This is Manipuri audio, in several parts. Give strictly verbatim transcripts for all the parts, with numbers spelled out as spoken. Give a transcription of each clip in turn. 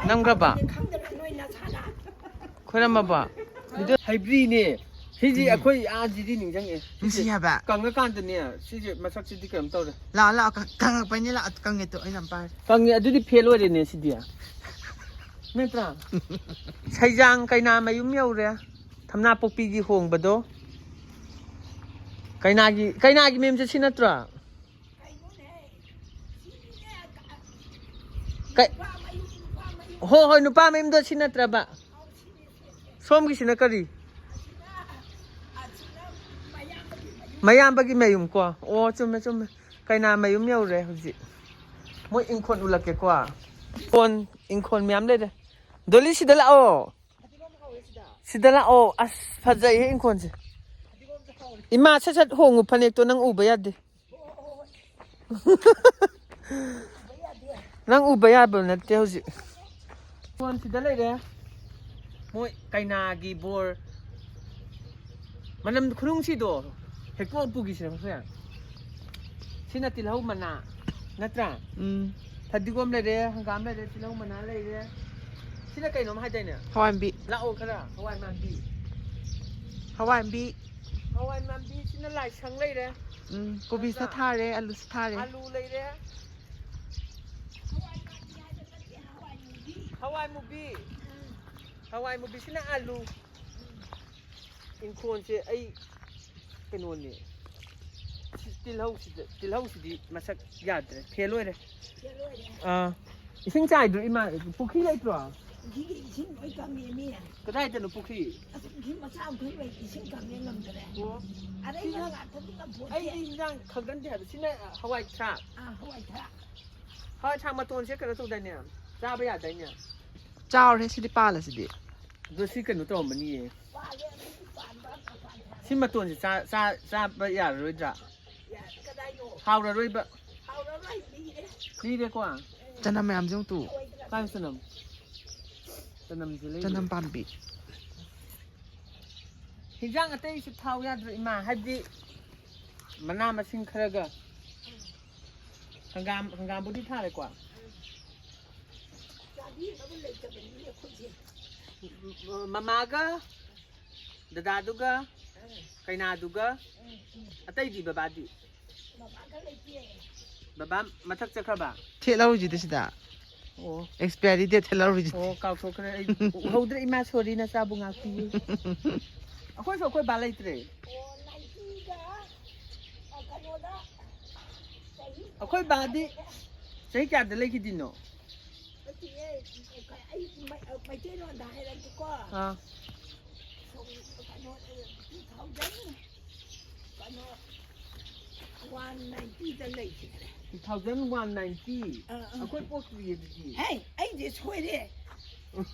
ꯅꯝꯈ꯭ꯔꯕ? ꯈꯪꯗꯅ ꯅꯣꯏ ꯅꯁꯥꯅ꯫ ꯈꯣꯏꯔꯝꯃꯕꯣ? ꯍꯩꯕ꯭ꯔꯤꯅꯦ꯫ ꯁꯤꯗꯤ ꯎꯝ꯫ ꯑꯩꯈꯣꯏ ꯑꯥ ꯖꯤꯗꯤ ꯅꯤꯡꯁꯤꯡꯉꯦ꯫ ꯁꯤꯁꯦ ꯅꯨꯡꯁꯤ ꯍꯥꯏꯕ꯫ ꯀꯪꯉꯀꯥꯟꯗꯅꯦ, ꯁꯤꯁꯦ ꯃꯁꯛꯁꯤꯗꯤ ꯀꯩꯅꯣꯝ ꯇꯧꯔꯦ꯫ ꯂꯥꯛꯑꯣ, ꯂꯥꯛꯑꯣ, ꯀꯪ-, ꯀꯪꯉꯛꯄꯩꯅꯦ, ꯂꯥꯛꯑꯣ, ꯀꯪꯉꯦ ꯇꯨ, ꯑꯩꯅ ꯑꯝ ꯄꯥꯏꯔꯦ꯫ ꯀꯪꯉꯦ, ꯑꯗꯨꯗꯤ ꯐꯦꯜ ꯑꯣꯏꯔꯦꯅꯦ ꯁꯤꯗꯤ꯫ ꯅꯠꯇ꯭ꯔꯥ? ꯁꯩꯖꯥꯡ ꯀꯩꯅꯥ ꯃꯌꯨꯝ ꯌꯧꯔꯦ꯫ ꯊꯝꯅꯥꯄꯣꯛꯄꯤꯒꯤ ꯍꯣꯡꯕꯗꯣ꯫ ꯀꯩꯅꯥꯒꯤ, ꯀꯩꯅꯥꯒꯤ ꯃꯌꯨꯝꯁꯦ ꯁꯤ ꯅꯠꯇ꯭ꯔꯣ? ꯀꯩ-, ꯍꯣ, ꯍꯣꯏ, ꯅꯨꯄꯥ ꯃꯌꯨꯝꯗꯣ ꯁꯤ ꯅꯠꯇ꯭ꯔꯕ? ꯁꯣꯝꯒꯤꯁꯤꯅ ꯀꯔꯤ? ꯃꯌꯥꯝꯕꯒꯤ ꯃꯌꯨꯝ ꯀꯣ꯫ ꯑꯣ, ꯆꯨꯝꯃꯦ, ꯆꯨꯝꯃꯦ꯫ ꯀꯩꯅꯥ ꯃꯌꯨꯝ ꯌꯧꯔꯦ ꯍꯧꯖꯤꯛ꯫ ꯃꯣꯏ ꯏꯪꯈꯣꯜ ꯎꯠꯂꯛꯀꯦꯀꯣ꯫ ꯏꯪꯈꯣꯜ, ꯏꯪꯈꯣꯜ ꯃꯌꯥꯝ ꯂꯩꯔꯦ꯫ ꯗꯣꯂꯤ, ꯁꯤꯗ ꯂꯥꯛꯑꯣ꯫ ꯁꯤꯗ ꯂꯥꯛꯑꯣ꯫ ꯑꯁ, ꯐꯖꯩꯍꯦ ꯏꯪꯈꯣꯜꯁꯦ꯫ ꯏꯃꯥ, ꯁꯠ ꯁꯠ ꯍꯣꯡꯉꯨ, ꯐꯅꯦꯛꯇꯣ ꯅꯪ ꯎꯕ ꯌꯥꯗꯦ꯫ ꯅꯪ ꯎꯕ ꯌꯥꯕ ꯅꯠꯇꯦ ꯍꯧꯖꯤꯛ꯫ ꯐꯣꯟ ꯁꯤꯗ ꯂꯩꯔꯦ꯫ ꯃꯣꯏ ꯀꯩꯅꯥꯒꯤ ꯕꯣꯔ꯫ ꯃꯅꯝ ꯈꯨꯅꯨꯡꯁꯤꯗꯣ ꯍꯦꯛꯇꯣꯛꯑ ꯄꯨꯈꯤꯁꯤꯔ ꯃꯈꯣꯏ꯫ ꯁꯤꯅ ꯇꯤꯜꯍꯧ ꯃꯅꯥ ꯅꯠꯇ꯭ꯔꯥ? ꯎꯝ꯫ ꯐꯗꯤꯒꯣꯝ ꯂꯩꯔꯦ, ꯍꯪꯒꯥꯝ ꯂꯩꯔꯦ, ꯇꯤꯜꯍꯧ ꯃꯅꯥ ꯂꯩꯔꯦ꯫ ꯁꯤꯅ ꯀꯩꯅꯣꯝ ꯍꯥꯏꯗꯥꯏꯅꯦ? ꯍꯋꯥꯏ ꯃꯨꯕꯤ꯫ ꯂꯥꯛꯑꯣ ꯈꯔ, ꯍꯋꯥꯏ ꯃꯥꯟꯕꯤ꯫ ꯍꯋꯥꯏ ꯃꯨꯕꯤ꯫ ꯍꯋꯥꯏ ꯃꯥꯟꯕꯤꯁꯤꯅ ꯂꯥꯏꯁꯪ ꯂꯩꯔꯦ꯫ ꯎꯝ, ꯀꯣꯕꯤꯁꯨ ꯅꯠꯇ꯭ꯔꯥ? ꯊꯥꯔꯦ, ꯑꯂꯨꯁꯨ ꯊꯥꯔꯦ꯫ ꯑꯂꯨ ꯂꯩꯔꯦ꯫ ꯍꯋꯥꯏ ꯃꯨꯕꯤ꯫ ꯍꯋꯥꯏ ꯃꯨꯕꯤꯁꯤꯅ ꯑꯂꯨ꯫ ꯏꯪꯈꯣꯜꯁꯦ ꯑꯩ ꯀꯩꯅꯣꯅꯦ꯫ ꯁꯤ ꯇꯤꯜꯍꯧꯁꯤꯗ, ꯇꯤꯜꯍꯧꯁꯤꯗꯤ ꯃꯁꯛ ꯌꯥꯗ꯭ꯔꯦ, ꯐꯦꯜ ꯑꯣꯏꯔꯦ꯫ ꯐꯦꯜ ꯑꯣꯏꯔꯦ꯫ ꯑꯥ, ꯏꯁꯤꯡ ꯆꯥꯏꯗ꯭ꯔꯣ ꯏꯃꯥ? ꯄꯨꯈ꯭ꯔꯤ ꯂꯩꯇ꯭ꯔꯣ? ꯄꯨꯈ꯭ꯔꯤꯒꯤ ꯏꯁꯤꯡ ꯂꯣꯏ ꯀꯪꯉꯦ ꯃꯤ꯫ ꯀꯗꯥꯏꯗꯅꯣ ꯄꯨꯈ꯭ꯔꯤ? ꯑꯁ, ꯄꯨꯈ꯭ꯔꯤ ꯃꯆꯥ ꯑꯃꯈꯛ ꯂꯩ, ꯏꯁꯤꯡ ꯀꯪꯉꯦ ꯉꯝꯗ꯭ꯔꯦ꯫ ꯑꯣ꯫ ꯑꯔꯩꯕ ꯁꯤꯅ ꯉꯥꯛꯇꯗꯤ ꯉꯝꯄꯣꯟꯇꯦ꯫ ꯑꯩꯗꯤ ꯏꯟꯖꯥꯡ ꯈꯪꯒꯟꯗꯦ ꯍꯥꯏꯕ꯫ ꯁꯤꯅ ꯍꯋꯥꯏ ꯊ꯭ꯔꯥꯛ꯫ ꯑꯥ, ꯍꯋꯥꯏ ꯊ꯭ꯔꯥꯛ꯫ ꯍꯋꯥꯏ ꯊ꯭ꯔꯥꯛ ꯃꯇꯣꯟꯁꯦ ꯀꯩꯅꯣ ꯇꯧꯗꯥꯏꯅꯦ? ꯆꯥꯕ ꯌꯥꯗꯥꯏꯅꯦ? ꯆꯥꯎꯔꯦ ꯁꯤꯗꯤ, ꯄꯥꯜꯂꯁꯤꯗꯤ꯫ ꯑꯗꯣ ꯁꯤ ꯀꯩꯅꯣ ꯇꯧꯔꯝꯃꯅꯤꯌꯦ꯫ ꯄꯥꯜꯂꯦ, ꯑꯗꯨꯗꯤ ꯄꯥꯟꯕ ꯃꯄꯥꯟ ꯊꯥꯔꯦ꯫ ꯁꯤ ꯃꯇꯣꯟꯁꯦ ꯆꯥ-, ꯆꯥ-, ꯆꯥꯕ ꯌꯥꯔꯔꯣꯏꯗ꯭ꯔꯥ? ꯌꯥ-, ꯀꯗꯥꯏꯅꯣ? ꯍꯥꯎꯔꯔꯣꯏꯕ꯫ ꯍꯥꯎꯔꯔꯣꯏ, ꯂꯤꯔꯦ꯫ ꯂꯤꯔꯦꯀꯣ? ꯆꯅꯝ ꯃꯌꯥꯝꯁꯦ ꯑꯃꯨꯛ ꯇꯨ꯫ ꯀꯥꯏ ꯆꯅꯝ? ꯆꯅꯝꯁꯦ ꯂꯩꯔꯦ꯫ ꯆꯅꯝ ꯄꯥꯝꯕꯤ꯫ ꯍꯤꯟꯖꯥꯡ ꯑꯇꯩꯁꯨ ꯊꯥꯎ ꯌꯥꯗ꯭ꯔꯣ ꯏꯃꯥ? ꯍꯥꯏꯕꯗꯤ ꯃꯅꯥ ꯃꯁꯤꯡ ꯈꯔꯒ꯫ ꯍꯪꯒꯥꯝ, ꯍꯪꯒꯥꯝꯕꯨꯗꯤ ꯊꯥꯔꯦꯀꯣ? ꯆꯥꯕꯤꯅꯕ ꯃꯃꯥꯒ, ꯗꯗꯥꯗꯨꯒ, ꯀꯩꯅꯥꯗꯨꯒ, ꯑꯇꯩꯗꯤ ꯕꯕꯥꯗꯤ? ꯕꯕꯥ ꯃꯊꯛ ꯆꯠꯈ꯭ꯔꯕ? ꯊꯦꯠꯍꯧꯔꯤꯁꯤꯗꯤ ꯁꯤꯗ꯫ ꯑꯣ꯫ Expiry date ꯊꯦꯠꯍꯧꯔꯤꯁꯤꯗꯤ꯫ ꯑꯣ, ꯀꯥꯎꯊꯣꯛꯈ꯭ꯔꯦ ꯑꯩ꯫ ꯎꯍꯧꯗ꯭ꯔꯦ, ꯏꯃꯥ, sorry, ꯅꯆꯥꯕꯨ ꯉꯥꯛꯄꯤꯌꯨ꯫ ꯑꯩꯈꯣꯏꯁꯨ ꯑꯩꯈꯣꯏ ꯕꯥ ꯂꯩꯇ꯭ꯔꯦ꯫ ꯑꯩꯈꯣꯏ ꯕꯥꯗꯤ ꯆꯍꯤ ꯀꯌꯥꯗ ꯂꯩꯈꯤꯗꯤꯅꯣ? ꯅꯠꯇꯤꯌꯦ, ꯑꯩ ꯃꯩ-, ꯃꯩꯇꯩꯂꯣꯟꯗ ꯍꯥꯏꯔꯛꯀꯦꯀꯣ꯫ ꯑꯥ꯫ ꯁꯣꯝ-, ꯀꯩꯅꯣ, two thousand, ꯀꯩꯅꯣ, one ninetyꯗ ꯂꯩꯈꯤꯗ꯭ꯔꯦ꯫ Two thousand one ninety? ꯑꯥ, ꯑꯥ꯫ ꯑꯩꯈꯣꯏ ꯄꯣꯛꯇ꯭ꯔꯤꯌꯦ ꯑꯗꯨꯗꯤ꯫ ꯍꯦ, ꯑꯩꯁꯦ ꯁꯣꯏꯔꯦ꯫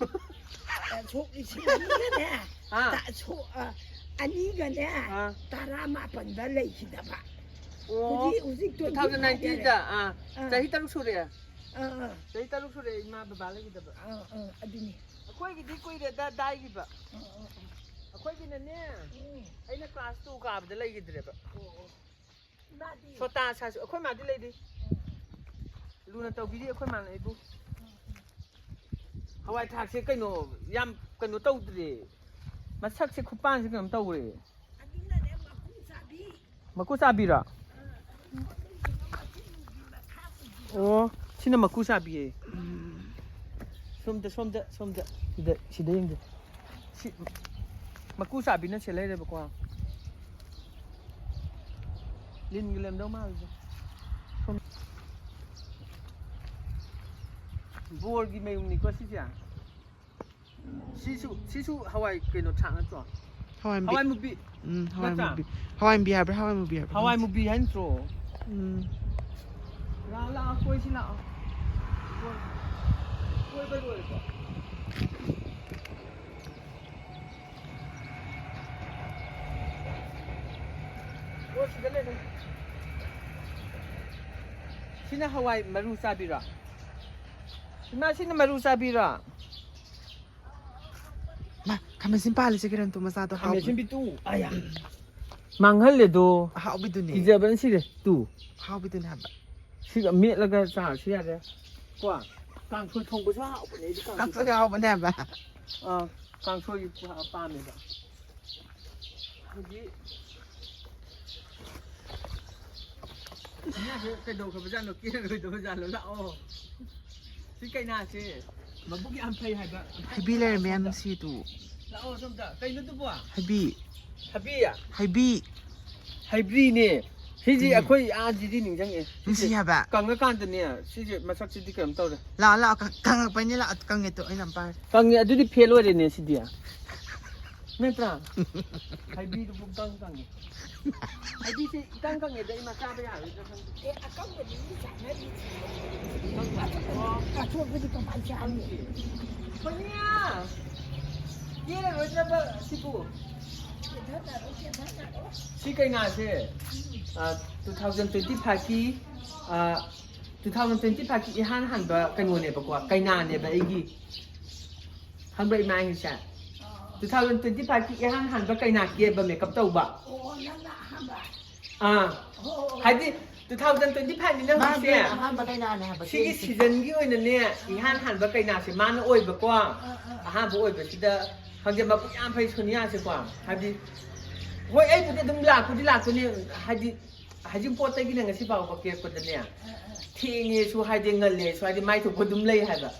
ꯑ, ꯁꯣꯛ ꯂꯤꯁꯤꯡ ꯑꯅꯤꯒꯅꯦ, ꯑꯥ꯫ ꯇ-, ꯁꯣꯛ, ꯑ, ꯑꯅꯤꯒꯅꯦ, ꯑꯥ꯫ ꯇꯔꯥꯃꯥꯄꯟꯗ ꯂꯩꯈꯤꯗꯕ꯫ ꯑꯣ, ꯍꯧꯖꯤꯛ, ꯍꯧꯖꯤꯛ twenty five two thousand ninetyꯗ, ꯍꯥꯏꯔꯦ꯫ ꯑꯥ, ꯑꯥ꯫ ꯆꯍꯤ ꯇꯔꯨꯛ ꯁꯨꯔꯦ꯫ ꯑꯥ, ꯑꯥ꯫ ꯆꯍꯤ ꯇꯔꯨꯛ ꯁꯨꯔꯦ ꯏꯃꯥ ꯕꯕꯥ ꯂꯩꯈꯤꯗꯕ꯫ ꯑꯥ, ꯑꯥ, ꯑꯗꯨꯅꯤ꯫ ꯑꯩꯈꯣꯏꯒꯤꯗꯤ ꯀꯨꯏꯔꯦꯗ ꯗꯥꯏꯈꯤꯕ꯫ ꯑꯥ, ꯑꯥ, ꯑꯥ꯫ ꯑꯩꯈꯣꯏꯒꯤꯅꯅꯦ, ꯎꯝ꯫ ꯑꯩꯅ class two ꯀꯥꯕꯗ ꯂꯩꯈꯤꯗ꯭ꯔꯦꯕ꯫ ꯑꯣ, ꯑꯣ꯫ ꯏꯃꯥꯗꯤ? ꯁꯣꯇꯥ ꯁꯥꯁꯨ ꯑꯩꯈꯣꯏ ꯃꯥꯗꯤ ꯂꯩꯔꯤ꯫ ꯂꯨꯅ ꯇꯧꯕꯤꯔꯤ ꯑꯩꯈꯣꯏ ꯃꯥꯅ ꯑꯩꯕꯨ꯫ ꯍꯋꯥꯏ ꯊ꯭ꯔꯥꯛꯁꯦ ꯀꯩꯅꯣ, ꯌꯥꯝ ꯀꯩꯅꯣ ꯇꯧꯗ꯭ꯔꯦ꯫ ꯃꯁꯛꯁꯦ, ꯈꯨꯄꯥꯟꯁꯦ ꯀꯩꯅꯣꯝ ꯇꯧꯔꯦ꯫ ꯑꯗꯨꯅꯅꯦ ꯃꯀꯨ ꯆꯥꯕꯤ꯫ ꯃꯀꯨ ꯆꯥꯕꯤꯔꯣ? ꯑꯣ, ꯁꯤꯅ ꯃꯀꯨ ꯆꯥꯕꯤꯌꯦ꯫ ꯁꯣꯝꯗ, ꯁꯣꯝꯗ, ꯁꯣꯝꯗ꯫ ꯁꯤꯗ, ꯁꯤꯗ ꯌꯦꯡꯁꯦ꯫ ꯁꯤ ꯃꯀꯨ ꯆꯥꯕꯤꯅ ꯁꯤ ꯂꯩꯔꯦꯕꯀꯣ꯫ ꯂꯤꯟꯒꯤ ꯂꯩꯔꯝꯗꯧ ꯃꯥꯜꯂꯤꯗ꯫ ꯁꯣꯝ-, ꯕꯣꯔꯒꯤ ꯃꯌꯨꯝꯅꯤꯀꯣ ꯁꯤꯁꯦ꯫ ꯁꯤꯁꯨ, ꯁꯤꯁꯨ ꯍꯋꯥꯏ ꯀꯩꯅꯣ ꯊ꯭ꯔꯥꯛ ꯅꯠꯇ꯭ꯔꯣ? ꯍꯋꯥꯏ ꯃꯨꯕꯤ꯫ ꯍꯋꯥꯏ ꯃꯨꯕꯤ꯫ ꯎꯝ, ꯍꯋꯥꯏ ꯅꯠꯇ꯭ꯔꯥ? ꯃꯨꯕꯤ꯫ ꯍꯋꯥꯏ ꯃꯨꯕꯤ ꯍꯥꯏꯕ꯭ꯔꯥ, ꯍꯋꯥꯏ ꯃꯨꯕꯤ ꯍꯥꯏꯕ꯭ꯔꯥ? ꯍꯋꯥꯏ ꯃꯨꯕꯤ ꯍꯥꯏ ꯅꯠꯇ꯭ꯔꯣ? ꯎꯝ꯫ ꯂꯥꯛꯑꯣ, ꯂꯥꯛꯑꯣ, ꯀꯣꯏꯁꯤ ꯂꯥꯛꯑꯣ꯫ ꯀꯣꯏ-, ꯀꯣꯏꯕ ꯂꯣꯏꯔꯦꯀꯣ? ꯑꯣ, ꯁꯤꯗ ꯂꯩꯔꯦ꯫ ꯁꯤꯅ ꯍꯋꯥꯏ ꯃꯔꯨ ꯆꯥꯕꯤꯔꯣ? ꯏꯃꯥ, ꯁꯤꯅ ꯃꯔꯨ ꯆꯥꯕꯤꯔꯣ? ꯃꯥ, ꯈꯥꯃꯦꯟ ꯑꯁꯤꯟ ꯄꯥꯜꯂꯤꯁꯦ, ꯀꯤꯔꯟ, ꯇꯨ ꯃꯆꯥꯗꯣ ꯈꯥꯃꯦꯟ ꯍꯥꯎꯕꯅꯦ꯫ ꯑꯁꯤꯟꯕꯤ ꯇꯨ, ꯑꯌꯥ꯫ ꯃꯥꯡꯍꯜꯂꯦꯗꯣ꯫ ꯑꯍꯥꯎꯕꯤꯗꯨꯅꯦ꯫ ꯀꯤꯖꯕꯅ ꯁꯤꯔꯦ, ꯇꯨ꯫ ꯑꯍꯥꯎꯕꯤꯗꯨꯅꯦ ꯍꯥꯏꯕ꯫ ꯁꯤꯒ ꯃꯦꯠꯂꯒ ꯆꯥꯔꯁꯨ ꯌꯥꯔꯦ꯫ ꯀꯣ? ꯀꯥꯡꯁꯣꯏ ꯊꯣꯡꯕꯁꯨ ꯍꯥꯎꯕꯅꯦ ꯑꯩꯗꯤ꯫ ꯀꯥꯡꯁꯣꯏ ꯀꯥꯡꯁꯣꯏ ꯍꯥꯎꯕꯅꯦ ꯍꯥꯏꯕ꯫ ꯑꯥ, ꯀꯥꯡꯁꯣꯏ ꯄꯥꯝꯃꯦꯕ꯫ ꯍꯧꯖꯤꯛ ꯏꯅꯦꯁꯦ ꯀꯩꯗꯧꯈ꯭ꯔꯕꯖꯥꯠꯅꯣ? ꯀꯦꯔꯔꯣꯏꯗꯕꯖꯥꯠꯂꯣ? ꯂꯥꯛꯑꯣ꯫ ꯁꯤ ꯀꯩꯅꯥꯁꯦ ꯃꯕꯨꯛ ꯌꯥꯝ ꯐꯩ ꯍꯥꯏꯕ꯫ ꯍꯩꯕꯤ ꯂꯩꯔꯝꯃꯦ ꯌꯥꯝ ꯅꯨꯡꯁꯤꯗꯨ꯫ ꯂꯥꯛꯑꯣ ꯁꯣꯝꯗ꯫ ꯀꯩꯅꯣ ꯑꯗꯨꯕꯣ? ꯍꯩꯕꯤ꯫ ꯊꯕꯤ? ꯍꯩꯕꯤ꯫ ꯍꯩꯕꯤꯅꯦ꯫ ꯁꯤꯁꯤ ꯎꯝ꯫ ꯑꯩꯈꯣꯏ ꯑꯥ ꯖꯤꯗꯤ ꯅꯤꯡꯁꯤꯡꯉꯦ꯫ ꯅꯨꯡꯁꯤ ꯁꯤꯁꯦ ꯍꯥꯏꯕ꯫ ꯀꯪꯉꯀꯥꯟꯗꯅꯦ, ꯁꯤꯁꯦ ꯃꯁꯛꯁꯤꯗꯤ ꯀꯩꯅꯣꯝ ꯇꯧꯔꯦ꯫ ꯂꯥꯛꯑꯣ, ꯂꯥꯛꯑꯣ, ꯀꯪ-, ꯀꯪꯉꯛꯄꯩꯅꯦ, ꯂꯥꯛꯑꯣ, ꯀꯪꯉꯦ ꯇꯨ, ꯑꯩ ꯅꯝ ꯄꯥꯏꯔꯦ꯫ ꯀꯪꯉꯦ, ꯑꯗꯨꯗꯤ ꯐꯦꯜ ꯑꯣꯏꯔꯦꯅꯦ ꯁꯤꯗꯤ꯫ ꯅꯠꯇ꯭ꯔꯥ? ꯍꯩꯕꯤꯗꯨ ꯄꯨꯡꯀꯪ ꯀꯪꯉꯦ꯫ ꯍꯩꯕꯤꯁꯦ ꯏꯀꯪ ꯀꯪꯉꯦꯗ, ꯏꯃꯥ, ꯆꯥꯕ ꯌꯥꯔꯣꯏꯗ꯭ꯔꯥ ꯈꯪꯗꯦ꯫ ꯑꯦ, ꯑꯀꯪꯕꯗꯤ ꯃꯤ ꯆꯥꯅꯔꯤ꯫ ꯑꯀꯪꯕ? ꯑꯣ꯫ ꯑꯆꯣꯠꯄꯗꯤ ꯀꯃꯥꯏ ꯆꯥꯅꯤ? ꯈꯪꯗꯦ꯫ ꯁꯣꯅꯤꯌꯥ! ꯀꯦꯔꯔꯣꯏꯗ꯭ꯔꯕ ꯁꯤꯕꯨ? ꯁꯤ ꯀꯩꯅꯥꯁꯦ, ꯑ, two thousand twenty five ꯀꯤ, ꯑ, two thousand twenty five ꯀꯤ ꯏꯍꯥꯟ ꯍꯥꯟꯕ ꯀꯩꯅꯣꯅꯦꯕꯀꯣ, ꯀꯩꯅꯥꯅꯦꯕ ꯑꯩꯒꯤ꯫ ꯈꯪꯕ꯭ꯔꯥ ꯏꯃꯥ ꯑꯩꯁꯦ? Two thousand twenty five ꯀꯤ ꯏꯍꯥꯟ ꯍꯥꯟꯕ ꯀꯩꯅꯥ ꯀꯦꯕ ꯃꯦꯀꯞ ꯇꯧꯕ꯫ ꯑꯥ꯫ ꯍꯥꯏꯗꯤ two thousand twenty five ꯅꯤꯅ ꯃꯥꯒꯤ ꯍꯧꯖꯤꯛꯁꯦ꯫ ꯑꯍꯥꯟꯕ ꯀꯩꯅꯥꯅꯦ ꯍꯥꯏꯕ ꯁꯤꯒꯤ ꯀꯦꯔꯤꯁꯦ꯫ Season ꯒꯤ ꯑꯣꯏꯅꯅꯦ, ꯏꯍꯥꯟ ꯍꯥꯟꯕ ꯀꯩꯅꯥꯁꯦ ꯃꯥꯅ ꯑꯣꯏꯕꯀꯣ꯫ ꯑꯍꯥꯟꯕ ꯑꯣꯏꯕꯁꯤꯗ ꯈꯪꯗꯦ, ꯃꯕꯨꯛ ꯌꯥꯝ ꯐꯩ ꯁꯣꯅꯤꯌꯥꯁꯦꯀꯣ꯫ ꯍꯥꯏꯗꯤ, ꯍꯣꯏ, ꯑꯩꯕꯨꯗꯤ ꯑꯗꯨꯝ ꯂꯥꯛꯄꯨꯗꯤ ꯂꯥꯛꯇꯣꯏꯅꯦ꯫ ꯍꯥꯏꯗꯤ, ꯍꯧꯖꯤꯛ ꯄꯣꯠꯇꯒꯤꯅ ꯉꯁꯤ ꯐꯥꯎꯕ ꯀꯦꯔꯛꯄꯗꯅꯦ, ꯊꯦꯡꯉꯦꯁꯨ ꯍꯥꯏꯗꯤ, ꯉꯜꯂꯦꯁꯨ ꯍꯥꯏꯗꯤ, ꯃꯥꯏ ꯊꯣꯛꯄ ꯑꯗꯨꯝ ꯂꯩ ꯍꯥꯏꯕ꯫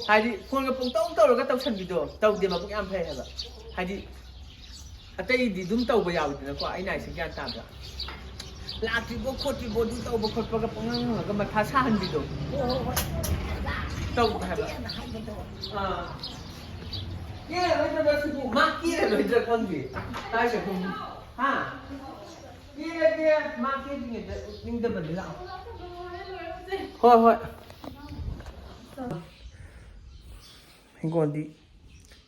ꯍꯥꯏꯗꯤ, phone ꯒ ꯄꯨꯡꯇꯧ ꯇꯧꯔꯒ ꯇꯧꯁꯟꯕꯤꯗꯣ ꯇꯧꯗꯦ, ꯃꯕꯨꯛ ꯌꯥꯝ ꯐꯩ ꯍꯥꯏꯕ꯫ ꯍꯥꯏꯗꯤ, ꯑꯇꯩꯗꯤ ꯑꯗꯨꯝ ꯇꯧꯕ ꯌꯥꯎꯋꯤꯗꯅꯀꯣ, ꯑꯩꯅ ꯍꯥꯏꯁꯦ ꯒ꯭ꯌꯥꯟ ꯇꯥꯕ꯭ꯔꯥ? ꯂꯥꯛꯇ꯭ꯔꯤꯕꯣ ꯈꯣꯠꯇ꯭ꯔꯤꯕꯣ ꯑꯗꯨ ꯇꯧꯕ ꯈꯣꯠꯄꯒ ꯄꯪꯍꯪ ꯍꯪꯉꯒ ꯃꯊꯥ ꯁꯥꯍꯟꯕꯤꯗꯣ꯫ ꯇꯧꯗꯦ ꯍꯥꯏꯕ꯫ ꯑꯥ꯫ ꯀꯦꯔꯔꯣꯏꯗ꯭ꯔꯕ ꯁꯤꯕꯨ? ꯃꯥ ꯀꯦꯔꯔꯣꯏꯗ꯭ꯔꯥ ꯈꯪꯗꯦ꯫ ꯀꯥꯏ ꯆꯠꯈ꯭ꯔꯕꯅꯣ? ꯍꯥ? ꯀꯦꯔꯒꯦ, ꯃꯥ ꯀꯦꯗ꯭ꯔꯤꯉꯩꯗ ꯎꯠꯅꯤꯡꯗꯕꯅꯤ, ꯂꯥꯛꯑꯣ꯫ ꯍꯣꯏ, ꯍꯣꯏ꯫ ꯍꯤꯡꯒꯣꯜꯗꯤ,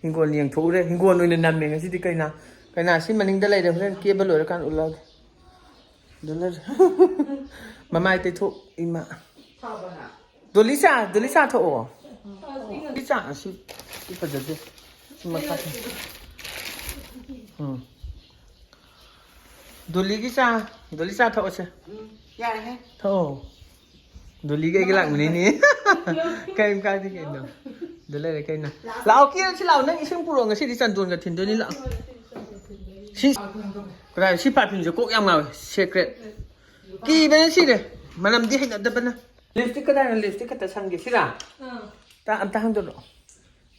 ꯍꯤꯡꯒꯣꯜ ꯌꯦꯡꯊꯣꯛꯎꯔꯦ꯫ ꯍꯤꯡꯒꯣꯜ ꯑꯣꯏꯅ ꯅꯝꯃꯦ ꯉꯁꯤꯗꯤ꯫ ꯀꯩꯅꯥ, ꯀꯩꯅꯥ ꯁꯤ ꯃꯅꯤꯡꯗ ꯂꯩꯔꯦ, ꯍꯣꯔꯦꯟ ꯀꯦꯕ ꯂꯣꯏꯔꯀꯥꯟꯗ ꯎꯠꯂꯛꯑꯒꯦ꯫ ꯑꯗꯨ ꯂꯩꯔꯦ꯫ ꯃꯃꯥꯏ ꯇꯩꯊꯣꯛ ꯏꯃꯥ꯫ ꯗꯣꯂꯤ ꯆꯥ, ꯗꯣꯂꯤ ꯆꯥ ꯊꯛꯑꯣ꯫ ꯗꯣꯂꯤ ꯆꯥ, ꯑꯁꯤ, ꯁꯤ ꯐꯖꯗꯦ꯫ ꯁꯤ ꯃꯈꯥ ꯊꯝ-, ꯎꯝ꯫ ꯗꯣꯂꯤꯒꯤ ꯆꯥ, ꯗꯣꯂꯤ ꯆꯥ ꯊꯛꯑꯣꯁꯦ꯫ ꯎꯝ, ꯌꯥꯔꯦꯍꯦ꯫ ꯊꯛꯑꯣ꯫ ꯗꯣꯂꯤꯒ ꯑꯩꯒ ꯂꯥꯛꯃꯤꯟꯅꯩꯅꯦ꯫ ꯀꯔꯤꯝ ꯀꯥꯏꯗꯦ ꯀꯩꯅꯣ꯫ ꯑꯗꯨ ꯂꯩꯔꯦ ꯀꯩꯅꯣ꯫ ꯂꯥꯛꯑꯣ, ꯀꯦꯔꯁꯤ ꯂꯥꯛꯑꯣ꯫ ꯅꯪ ꯏꯁꯤꯡ ꯄꯨꯔꯛꯑꯣ, ꯉꯁꯤꯗꯤ ꯆꯟꯗꯣꯟꯒ ꯊꯤꯟꯗꯣꯏꯅꯤ, ꯂꯥꯛꯑꯣ꯫ ꯁꯤ, ꯀꯗꯥꯏ, ꯁꯤ perfumeꯁꯦ ꯀꯣꯛ ꯌꯥꯝ ꯉꯥꯎꯋꯦ꯫ Secret꯫ ꯀꯤꯕꯅ ꯁꯤꯔꯦ꯫ ꯃꯅꯝꯗꯤ ꯍꯩꯅꯗꯕꯅ꯫ Lipstick ꯀꯗꯥꯏꯅꯣ? Lipstick ꯈꯛꯇ ꯁꯪꯒꯦ꯫ ꯁꯤꯔꯥ? ꯑꯥ꯫ ꯇ-, ꯑꯝꯇ ꯍꯥꯡꯗꯣꯛꯂꯛꯑꯣ꯫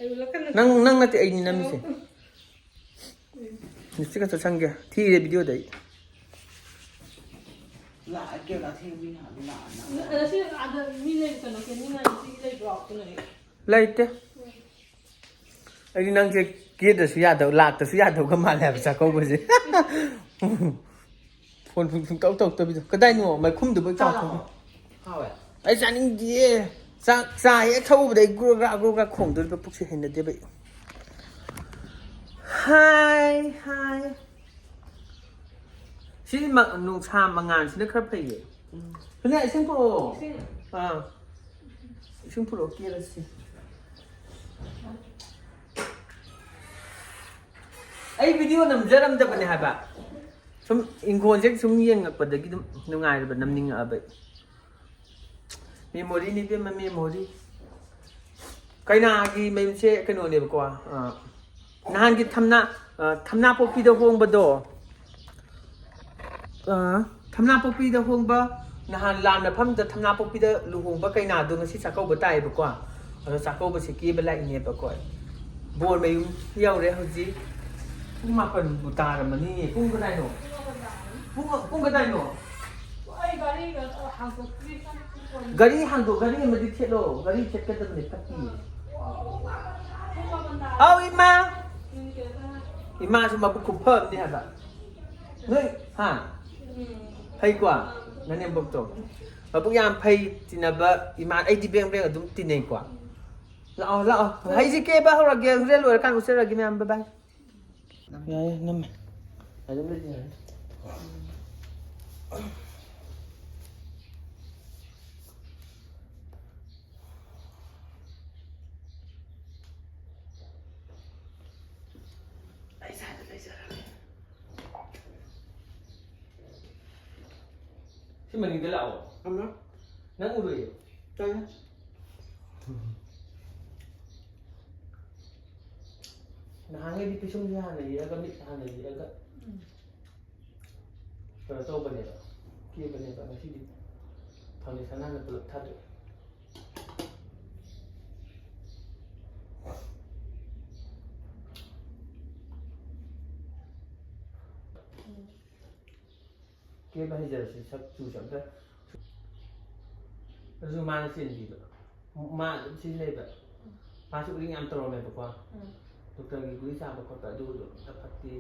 ꯑꯩ ꯎꯠꯂꯛꯀꯅꯨ꯫ ꯅꯪ, ꯅꯪ ꯅꯠꯇꯦ, ꯑꯩꯅꯤ ꯅꯝꯃꯤꯁꯦ꯫ Lipstick ꯈꯛꯇ ꯁꯪꯒꯦ꯫ ꯊꯤꯔꯦ videoꯗ ꯑꯩ꯫ ꯂꯥꯛꯑꯒꯦ, ꯂꯥꯛꯑꯒꯦ, ꯂꯥꯛꯑꯒꯦ꯫ ꯉꯁꯤ ꯑꯥꯗ ꯃꯤ ꯂꯩ, ꯀꯩꯅꯣ, ꯀꯦꯅꯤꯡꯉꯥꯏ ꯅꯨꯄꯤ ꯂꯩꯕ꯭ꯔꯣ? ꯀꯩꯅꯣ? ꯂꯩꯇꯦ꯫ ꯑꯩꯗꯤ ꯅꯪꯁꯦ ꯀꯦꯗ꯭ꯔꯁꯨ ꯌꯥꯗꯧ, ꯂꯥꯛꯇꯁꯨ ꯌꯥꯗꯧꯒ ꯃꯥꯜꯂꯦ ꯍꯥꯏꯕ ꯆꯥꯛꯀꯧꯕꯁꯦ꯫ ꯐꯣꯟ ꯁꯨꯝ ꯁꯨꯝ ꯇꯧ ꯇꯧꯔꯛꯇꯕꯤꯗꯣ꯫ ꯀꯗꯥꯏꯅꯣ? ꯃꯩꯈꯨꯝꯗꯨꯕꯨ ꯆꯥꯎꯊꯣꯛꯈ꯭ꯔꯦ꯫ ꯍꯥꯎꯋꯦ꯫ ꯑꯩ ꯆꯥꯅꯤꯡꯗꯤꯌꯦ꯫ ꯆꯥꯛ ꯆꯥ ꯍꯦꯛ ꯊꯛꯎꯕꯗ ꯑꯩ ꯒ꯭ꯔꯣ ꯒ꯭ꯔꯥ ꯒ꯭ꯔꯣ ꯒ꯭ꯔꯥ ꯈꯣꯡꯗꯣꯔꯤꯕ ꯄꯨꯛꯁꯦ ꯍꯩꯅꯗꯦꯕ ꯑꯩ꯫ ꯍꯥꯏ, ꯍꯥꯏ꯫ ꯁꯤ ꯃ-, ꯅꯨꯡꯁꯥ ꯃꯉꯥꯜꯁꯤꯅ ꯈꯔ ꯐꯩꯌꯦ꯫ ꯎꯝ꯫ ꯁꯣꯅꯤꯌꯥ, ꯏꯁꯤꯡ ꯄꯨꯔꯛꯑꯣ꯫ ꯏꯁꯤꯡ? ꯑꯥ꯫ ꯏꯁꯤꯡ ꯄꯨꯔꯛꯑꯣ, ꯀꯦꯔꯁꯤ꯫ ꯑꯩ video ꯅꯝꯖꯔꯝꯗꯕꯅꯦ ꯍꯥꯏꯕ꯫ ꯁꯨꯝ ꯏꯪꯈꯣꯜꯁꯦ ꯁꯨꯝ ꯌꯦꯡꯉꯛꯄꯗꯒꯤ ꯑꯗꯨꯝ ꯅꯨꯡꯉꯥꯏꯔꯕ, ꯅꯝꯅꯤꯡꯉꯛꯑꯕ ꯑꯩ꯫ Memoryꯅꯤ ꯏꯕꯦꯝꯃ, memory꯫ ꯀꯩꯅꯥꯒꯤ ꯃꯌꯨꯝꯁꯦ ꯀꯩꯅꯣꯅꯦꯕꯀꯣ, ꯑ, ꯅꯍꯥꯟꯒꯤ ꯊꯝꯅꯥ, ꯑ, ꯊꯝꯅꯥꯄꯣꯛꯄꯤꯗ ꯍꯣꯡꯕꯗꯣ, ꯑ, ꯊꯝꯅꯥꯄꯣꯛꯄꯤꯗ ꯍꯣꯡꯕ, ꯅꯍꯥꯟ ꯂꯥꯟ ꯃꯐꯝꯗ ꯊꯝꯅꯥꯄꯣꯛꯄꯤꯗ ꯂꯨꯍꯣꯡꯕ ꯀꯩꯅꯥꯗꯣ ꯉꯁꯤ ꯆꯥꯛꯀꯧꯕ ꯇꯥꯏꯌꯦꯕꯀꯣ꯫ ꯑꯗꯣ ꯆꯥꯛꯀꯧꯕꯁꯦ ꯀꯦꯕ ꯂꯥꯛꯏꯅꯦꯕꯀꯣ꯫ ꯕꯣꯔ ꯃꯌꯨꯝ ꯌꯧꯔꯦ ꯍꯧꯖꯤꯛ꯫ ꯄꯨꯡ ꯃꯥꯄꯟꯕꯨ ꯇꯥꯔꯝꯃꯅꯤ꯫ ꯄꯨꯡ ꯀꯗꯥꯏꯅꯣ? ꯄꯨꯡ, ꯄꯨꯡ ꯀꯗꯥꯏꯅꯣ? ꯑꯩ ꯒꯥꯔꯤꯒ ꯍꯥꯡꯗꯣꯛꯇ꯭ꯔꯤ꯫ ꯒꯥꯔꯤ ꯍꯥꯡꯗꯣꯛ, ꯒꯥꯔꯤ ꯑꯃꯗꯤ ꯊꯦꯠꯂꯣ꯫ ꯒꯥꯔꯤ ꯊꯦꯠꯀꯗꯕꯅꯤ, ꯐꯠꯇꯤꯌꯦ꯫ ꯑꯧ, ꯏꯃꯥ꯫ ꯏꯃꯥꯁꯨ ꯃꯕꯨꯛ ꯈꯨꯐ ꯑꯃꯅꯤ ꯍꯥꯏꯕ꯫ ꯅꯣꯏ, ꯍꯥ? ꯐꯩꯀꯣ? ꯅꯅꯦꯝꯕꯣꯛꯇꯣ꯫ ꯃꯕꯨꯛ ꯌꯥꯝ ꯐꯩ, ꯇꯤꯟꯅꯕ ꯏꯃꯥ꯫ ꯑꯩꯗꯤ ꯕ꯭ꯔꯦꯡ ꯕ꯭ꯔꯦꯡ ꯑꯗꯨꯝ ꯇꯤꯟꯅꯩꯀꯣ꯫ ꯂꯥꯛꯑꯣ, ꯂꯥꯛꯑꯣ꯫ ꯑꯩꯁꯦ ꯀꯦꯕ ꯍꯧꯔꯒꯦ, ꯍꯣꯔꯦꯟ ꯂꯣꯏꯔꯀꯥꯟꯗ ꯎꯠꯆꯔꯒꯦ ꯃꯌꯥꯝ꯫ Bye bye꯫ ꯌꯥꯔꯦ, ꯅꯝꯃꯦ꯫ ꯑꯗꯨꯝ ꯂꯩ, ꯌꯥꯔꯦ꯫ ꯑꯩ ꯁ꯭ꯋꯥꯏꯗ ꯂꯩꯖꯔꯒꯦ꯫ ꯁꯤ ꯃꯅꯤꯡꯗ ꯂꯥꯛꯑꯣ꯫ ꯑꯃ꯫ ꯅꯪ ꯎꯔꯨꯏ? ꯅꯍꯥꯟꯉꯩꯗꯤ ꯄꯤꯁꯨꯝꯁꯦ ꯍꯥꯟꯅ ꯌꯦꯛꯑꯒ, ꯃꯤꯠ ꯍꯥꯟꯅ ꯌꯦꯛꯑꯒ ꯀꯩꯅꯣ ꯇꯧꯕꯅꯦꯕ, ꯀꯦꯕꯅꯦꯕ꯫ ꯉꯁꯤꯗꯤ ꯐꯥꯎꯟꯗꯦꯁꯟ ꯍꯥꯟꯅ ꯄꯨꯂꯞ ꯊꯥꯗꯣꯛꯑꯦ꯫ ꯀꯦꯕ ꯍꯩꯖꯔꯁꯨ ꯁꯛ ꯆꯨꯁꯦ ꯑꯝꯇ꯫ ꯑꯗꯨꯁꯨ ꯃꯥꯅ ꯆꯦꯟꯕꯤꯕ꯫ ꯃꯥ ꯑꯗꯨꯝ ꯁꯤꯖꯤꯟꯅꯩꯕ꯫ ꯃꯥꯁꯨ ꯎꯔꯤꯡ ꯌꯥꯝ ꯇꯧꯔꯝꯃꯦꯕꯀꯣ꯫ ꯎꯝ꯫ ꯗꯣꯛꯇꯔꯒꯤ ꯒꯨꯂꯤ ꯆꯥꯕ ꯈꯣꯠꯄ ꯑꯗꯨ ꯑꯗꯨꯝ ꯑꯝꯇ ꯐꯠꯇꯦ꯫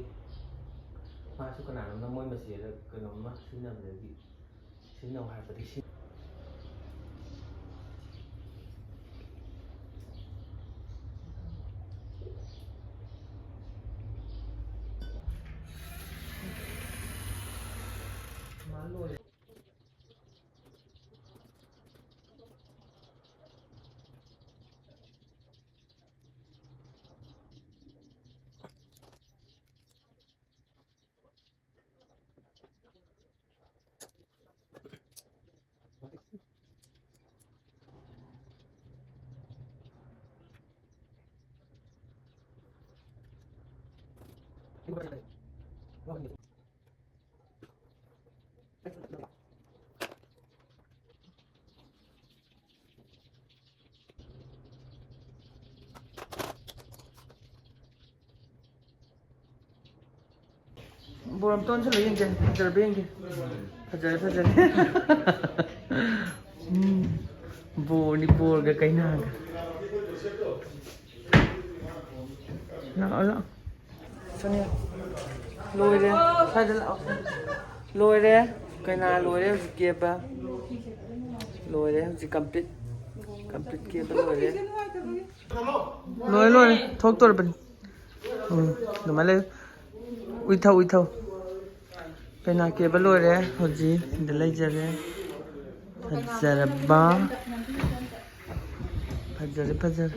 ꯃꯥꯁꯨ ꯀꯅꯥꯅꯣꯝꯅ ꯃꯣꯏ ꯃꯆꯦꯗ ꯀꯩꯅꯣꯝꯃ ꯁꯤꯖꯤꯟꯅꯕꯗꯒꯤ ꯁꯤꯖꯤꯟꯅꯧ ꯍꯥꯏꯔꯛꯄꯗꯒꯤ ꯁꯤ-, ꯃꯥ ꯂꯣꯏꯔꯦ꯫ ꯕꯣꯔ ꯑꯝꯇ ꯑꯣꯟꯁꯤꯜꯂ ꯌꯦꯡꯒꯦ, ꯐꯖꯔꯕ ꯌꯦꯡꯒꯦ꯫ ꯐꯖꯔꯦ, ꯐꯖꯔꯦ꯫ ꯎꯝ, ꯕꯣꯔꯅꯤ, ꯕꯣꯔꯒ ꯀꯩꯅꯥꯒ꯫ ꯂꯥꯛꯑꯣ, ꯂꯥꯛꯑꯣ꯫ ꯁꯣꯅꯤꯌꯥ, ꯂꯣꯏꯔꯦ꯫ ꯁ꯭ꯋꯥꯏꯗ ꯂꯥꯛꯑꯣ꯫ ꯂꯣꯏꯔꯦ꯫ ꯀꯩꯅꯥ ꯂꯣꯏꯔꯦ ꯍꯧꯖꯤꯛ ꯀꯦꯕ꯫ ꯂꯣꯏꯔꯦ ꯍꯧꯖꯤꯛ complete꯫ Complete ꯀꯦꯕ ꯂꯣꯏꯔꯦ꯫ ꯂꯣꯏꯔꯦ, ꯂꯣꯏꯔꯦ꯫ ꯊꯣꯛꯇꯣꯔꯕꯅꯤ꯫ ꯎꯝ, ꯑꯗꯨꯃꯥꯏꯅ ꯂꯩꯌꯨ꯫ ꯎꯏꯊꯧ, ꯎꯏꯊꯧ꯫ ꯀꯩꯅꯥ ꯀꯦꯕ ꯂꯣꯏꯔꯦ꯫ ꯍꯧꯖꯤꯛ ꯁꯤꯗ ꯂꯩꯖꯔꯦ꯫ ꯐꯖꯔꯕ꯫ ꯐꯖꯔꯦ, ꯐꯖꯔꯦ꯫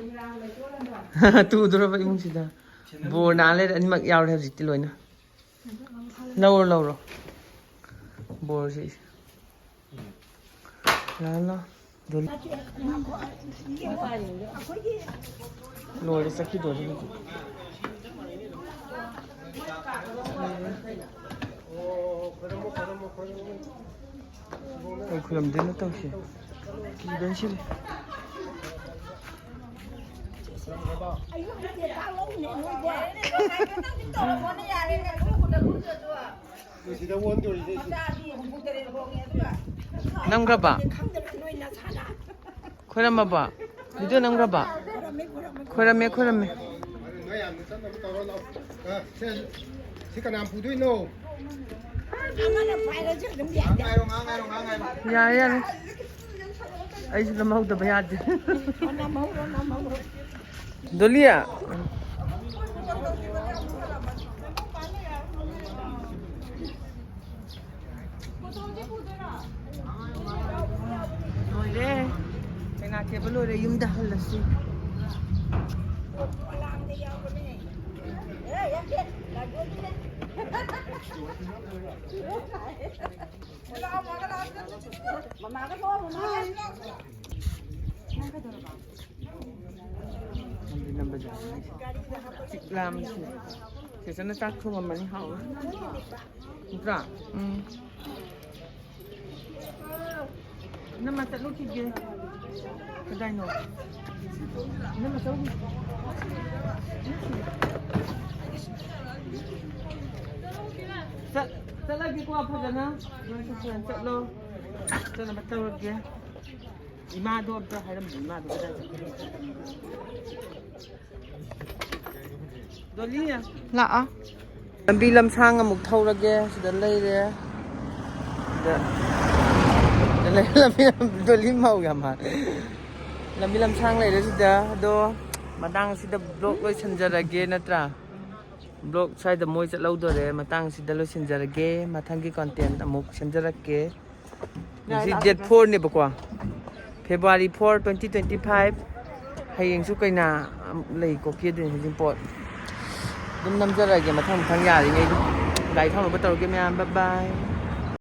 ꯇꯨꯗꯣꯔꯕ ꯏꯃꯨꯡꯁꯤꯗ꯫ ꯕꯣꯔ ꯅꯥ ꯂꯩꯔꯦ, ꯑꯅꯤꯃꯛ ꯌꯥꯎꯔꯦ ꯍꯧꯖꯤꯛꯇꯤ ꯂꯣꯏꯅ꯫ ꯂꯧꯔꯣ, ꯂꯧꯔꯣ꯫ ꯕꯣꯔꯁꯤ꯫ ꯂꯥ ꯂꯥ꯫ ꯗꯣꯂꯤ꯫ ꯂꯣꯏꯔꯦ, ꯆꯠꯈꯤꯗꯣꯔꯦ ꯍꯧꯖꯤꯛ꯫ ꯀꯩ ꯈꯨꯔꯨꯝꯗꯣꯏꯅꯣ ꯇꯧꯁꯦ꯫ ꯀꯤꯕꯅ ꯁꯤꯔꯦ꯫ ꯅꯝꯈ꯭ꯔꯕ? ꯅꯝꯈ꯭ꯔꯕ ꯚꯤꯗꯤꯑꯣ ꯅꯝꯈ꯭ꯔꯕ? ꯈꯣꯏꯔꯝꯃꯦ, ꯈꯣꯏꯔꯝꯃꯦ꯫ ꯅꯣꯏ ꯌꯥꯝꯅ ꯆꯠꯅꯕ ꯇꯧꯔꯣ, ꯂꯥꯛꯑꯣ꯫ ꯑ, ꯁꯦ, ꯁꯤ ꯀꯅꯥ ꯄꯨꯗꯣꯏꯅꯣ? ꯉꯥꯏꯔꯣ, ꯉꯥꯏꯔꯣ, ꯉꯥꯏꯔꯣ꯫ ꯌꯥꯔꯦ, ꯌꯥꯔꯦ꯫ ꯑꯩꯁꯨ ꯅꯝꯍꯧꯗꯕ ꯌꯥꯗꯦ꯫ ꯗꯣꯂꯤꯌꯥ꯫ ꯂꯣꯏꯔꯦ꯫ ꯀꯩꯅꯥ ꯊꯦꯕ ꯂꯣꯏꯔꯦ, ꯌꯨꯝꯗ ꯍꯜꯂꯁꯤ꯫ ꯆꯤꯛ ꯂꯥꯝꯃꯤꯁꯦ꯫ ꯆꯦꯆꯟꯅ ꯆꯥꯛ ꯊꯣꯡꯉꯝꯃꯅꯤ, ꯍꯥꯎꯔꯦ꯫ ꯅꯠꯇ꯭ꯔꯥ? ꯎꯝ꯫ ꯏꯅꯝꯃ ꯆꯠꯂꯨꯈꯤꯒꯦ꯫ ꯀꯗꯥꯏꯅꯣ? ꯏꯅꯝꯃ ꯆꯠꯂꯨꯈꯤꯒꯦ꯫ ꯆꯠ-, ꯆꯠꯂꯒꯦꯀꯣ ꯐꯖꯅ꯫ ꯅꯣꯏꯁꯨ ꯐꯖꯅ ꯆꯠꯂꯣ꯫ ꯆꯠꯅꯕ ꯇꯧꯔꯒꯦ꯫ ꯏꯃꯥꯗꯣ ꯑꯝꯇ ꯍꯥꯏꯔꯝꯗꯦ, ꯏꯃꯥꯗꯣ ꯀꯗꯥꯏ ꯆꯠꯈ꯭ꯔꯦ? ꯗꯣꯂꯤ꯫ ꯂꯥꯛꯑꯣ꯫ ꯂꯝꯕꯤ ꯂꯝꯁꯥꯡ ꯑꯃꯨꯛ ꯊꯧꯔꯒꯦ꯫ ꯁꯤꯗ ꯂꯩꯔꯦ꯫ ꯁꯤꯗ, ꯁꯤꯗ ꯂꯩ-, ꯂꯝꯕꯤ ꯂꯝ-, ꯗꯣꯂꯤ ꯃꯧ ꯌꯥꯝ ꯃꯥꯜꯂꯦ꯫ ꯂꯝꯕꯤ ꯂꯝꯁꯥꯡ ꯂꯩꯔꯦ ꯁꯤꯗ꯫ ꯑꯗꯣ ꯃꯇꯥꯡ ꯑꯁꯤꯗ ꯕ꯭ꯂꯣꯛ ꯂꯣꯏꯁꯤꯟꯖꯔꯒꯦ ꯅꯠꯇ꯭ꯔꯥ? ꯕ꯭ꯂꯣꯛ ꯁ꯭ꯋꯥꯏꯗ ꯃꯣꯏ ꯆꯠꯍꯧꯗꯣꯔꯦ꯫ ꯃꯇꯥꯡ ꯑꯁꯤꯗ ꯂꯣꯏꯁꯤꯟꯖꯔꯒꯦ꯫ ꯃꯊꯪꯒꯤ ꯀꯣꯟꯇꯦꯟ ꯑꯃꯨꯛ ꯁꯦꯝꯖꯔꯛꯀꯦ꯫ ꯉꯁꯤ ꯗꯦꯠ ꯐꯣꯔꯅꯦꯕꯀꯣ, February four, twenty twenty five. ꯍꯌꯦꯡꯁꯨ ꯀꯩꯅꯥ ꯂꯩꯀꯣ, ꯀꯦꯗꯣꯏꯅꯤ ꯍꯧꯖꯤꯛ ꯄꯣꯠ꯫ ꯑꯗꯨꯝ ꯅꯝꯖꯔꯛꯑꯒꯦ ꯃꯊꯪ ꯃꯊꯪ ꯌꯥꯔꯤꯉꯩꯗꯤ꯫ ꯒꯥꯔꯤ ꯊꯧꯅꯕ ꯇꯧꯔꯒꯦ ꯃꯌꯥꯝ, bye bye꯫